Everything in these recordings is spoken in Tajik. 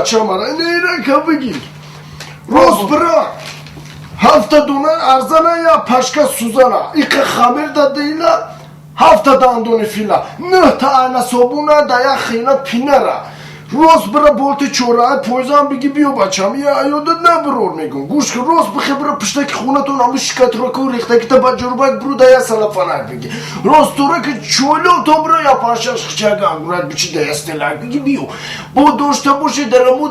бача мара, ина ка бигир. Рост бира. Ҳафта дона арзана я пашка сузана. Иқа хамир дадила, ҳафта дандони фила. Нӯҳта айна собуна да я хина пинара. Рост бира болти чораи пойзам биги биё бачам. Я ёдат набирор мегум. Гӯш кун, рост бихе бира пуштаки хонатон ҳаму шикатраку рехтакита ба ҷурбак буру да я салафанак биги. Рост тура ки чойло то бира я паншаш хичага ангурак бичи да я стелак биги биё. Бо дошта боши дар аму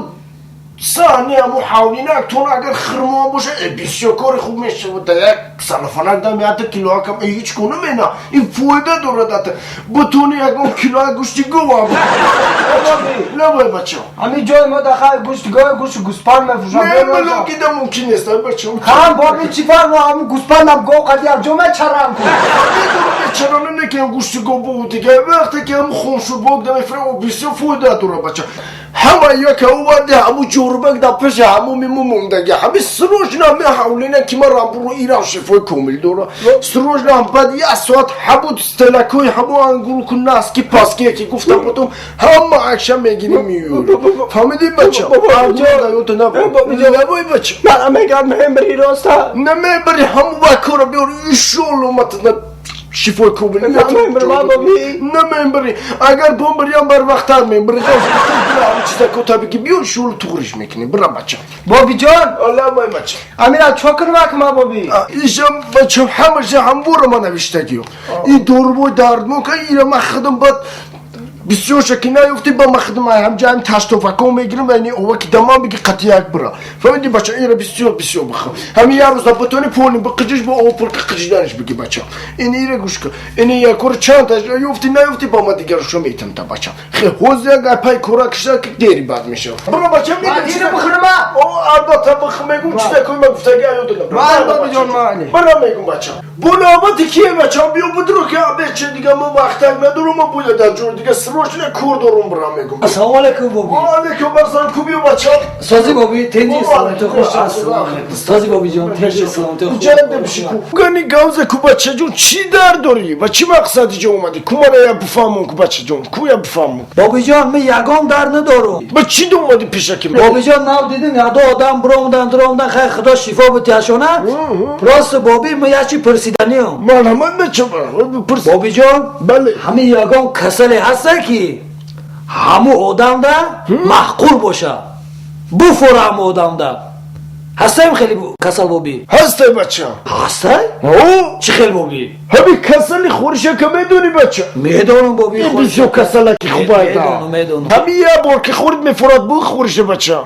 саҳни ҳаму ҳавлинак тон агар хирмон боша, бисёр кори хуб мешавад. Да як салафанак дам ята килоакам ҳеҷ куна мена ин фоида дорад ата бутуни ягон килоа гӯшти говам лабай бача. Ҳамин ҷои мо да хай гӯшти гов, гӯшти гӯспанд мефурӯшам. Не, милокида мумкин нест, ай бача. Ҳам боби чӣ фарқ, ҳамун гӯспандам гов қади як ҷо мечарам ку. Чароно не ки гӯшти гов бу дига вақте ки ҳаму хуншурбок да мефурӯ бисёр фоида дорад бача. Ҳама яка оварди ҳаму ҷурбак да пеши ҳаму миму мондаги ҳами срочно ҳами ҳавлина ки ман рамбуру ирам шифои комил дора. Срочно ҳам баъд як соат ҳаму стелакои ҳаму ангурку наски паски ки гуфтам потом ҳама акша мегирӣ миёри. Фаҳмидӣ бача? Набой бача. Мана мегам мембри роста. Намебари ҳаму вакора биёр иншолло матна шифои комил. Намембари. Агар бомбариам бар вақттар мембари. Чиза биги биёр шул туғриш мекунӣ. Бира бача. Бобиҷон. Лабай бача. Амира чо кунмак ма боби? Ишам бача ҳамаша ҳамвора ма навиштагиё. И дорубои дарднока ира ма худам бад бисёрша ки наёфти ба ма худам ҳамҷаам таштофако мегирам ва ини ова ки дамам биги қатияк бира. Фаҳмиди бача ира бисёр бисёр бихӯр. Ҳами як рӯза бутони поли биқиҷиш бо ов пур қиҷиданаш биги бача. Ини ира гӯш кун. Ини якор чанд та ёфти наёфти ба ма дигарашо метам та бача. Хе ҳоз як апай кора киша ки дери бад мешавад. Бира бача мегам. Ира бихӯрма? О албатта бихӯр мегум чиза кӯй ма гуфтаги аё додам. Ман бобиҷон мани. Бира мегум бача. Бо навбати кие бача биё будро ки абече дига ма вақтак надорам ма бояд дар ҷои дига срочно кор дорум бирам мегум. Ассалому алайкум боби. Ва алайкум ассалом ку биё бача. Сози боби, тенҷи саломати хуш. Ассалому алайкум. Сози боби ҷон, тенҷи саломати хуш. Ҷанде биши ку. Гани гавза ку бача ҷон чӣ дард дорӣ? Ба чӣ мақсади ҷо омадӣ? Ку мара я бифаҳмон ку бача ҷон, ку я бифаҳмон. Боби ҷон, ман ягон дард надорум. Ба чӣ омадӣ пешаки? Боби ҷон, нав дидим ядо одам биромдан, дуромдан, хай худо шифо битяшона. Просто боби ман як чи пурсиданиям. Марҳамат бача, пурс. Боби ҷон, бале. Ҳамин ягон касале ҳаста ки ҳаму одамда маҳқур боша. Буфора ҳаму одамда. Ҳастаем хеле касал боби? Ҳастай бача. Ҳастай? О? Чӣ хел боби? Ҳами касали хориша ка медонӣ бача? Медонам боби. Ин бисёр касалаки хубайда. Медонам, медонам. Ҳами як бор ки хӯрид мефорад бу хориша бача.